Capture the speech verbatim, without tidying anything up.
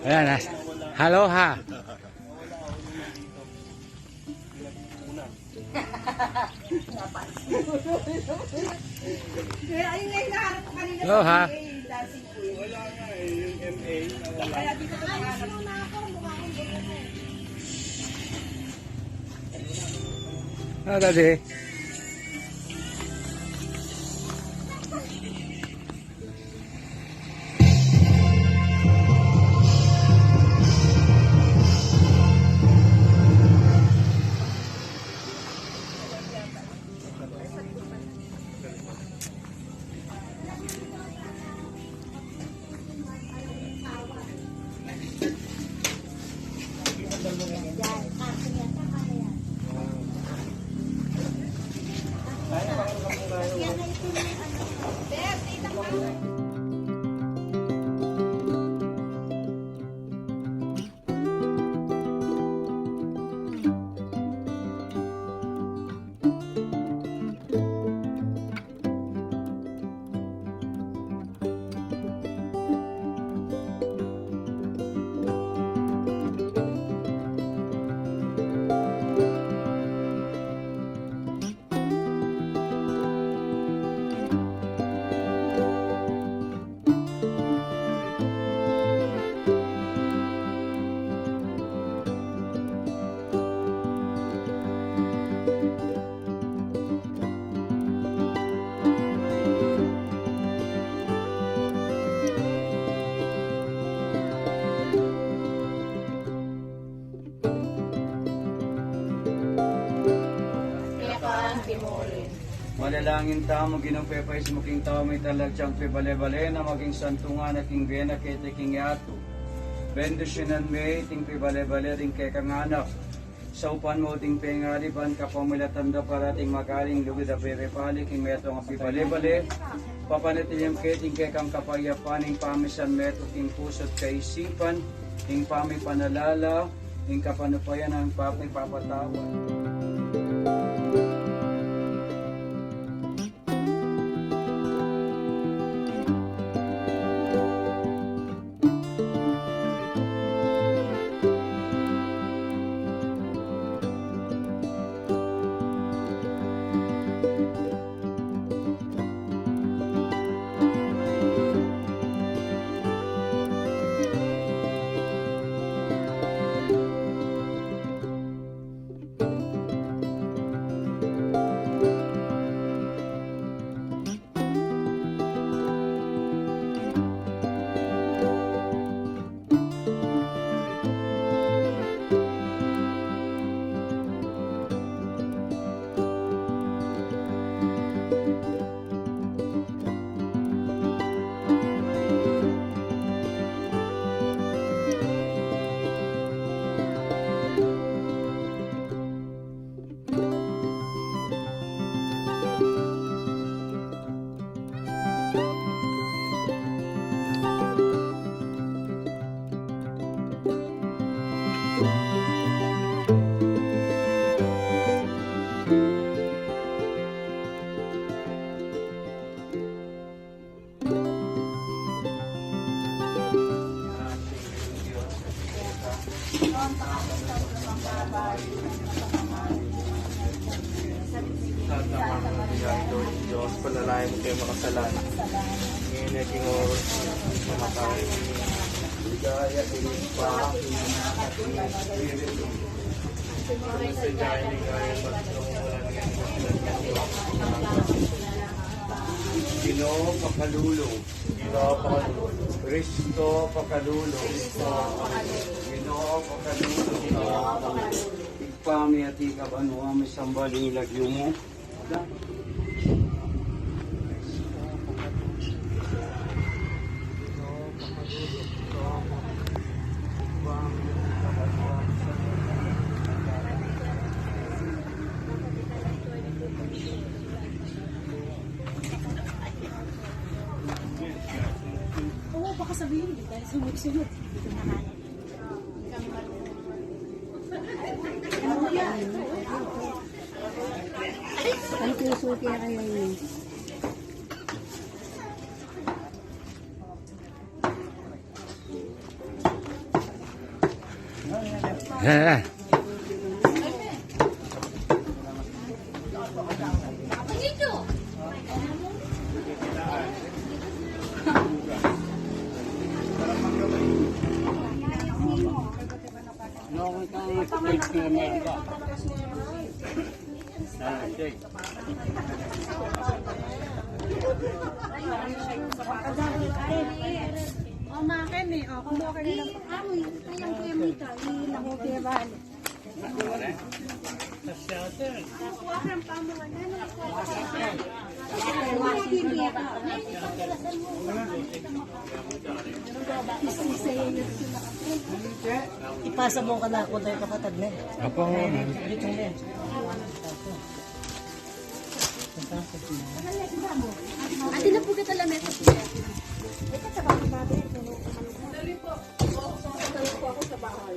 Ayan na. Aloha. Aloha. Ano, Daddy? Manalangin tamu. Ginung pepaisu mu king tau, mitalag yang pibale-bale na maging santungan na king bie na keti king yatu. Bendisyunan me iting pibale-bale ring kekang anak. Saupan mu ding pengaripan kapamilatan da para ating magaling lugud a pepepali king metung a pibale-bale. Papanatili mu keti ing kekang kapayapan, ing pamisan metung king pusu at kaisipan, ing pamipanalala, ing kapanupayan, ing pamipapatawad. Santa Maria, Ina ng Diyos, panalangin mo kami makasalanan, ngayon at king oras ng mamatay. Ligaya king Ibpa, king Anak, at king Espiritu. Sa dyan, ligaya, pagkakulan ngayon. Ginoo, pakalulu. Kristo, pakalulu. Ginoo, pakalulu. Ibpa mi, atiu ka banua, misamban ing lagyu mu. Oo, baka sabihin, hindi tayo sumusunod. Hindi ko na kaya. Hindi kami marunong. Ano po yung suki na kayo yun? Tara. O, makin eh. O, kumuha ka na lang. Amoy, kayang kuya mo ito. Inako kuya bali. Ipasa mu kanaku, tayo kapatad ne. Apo, ma'am. Dito ne. Ati na po kita lamesa po. Dali po. Dali po ako sa bahay.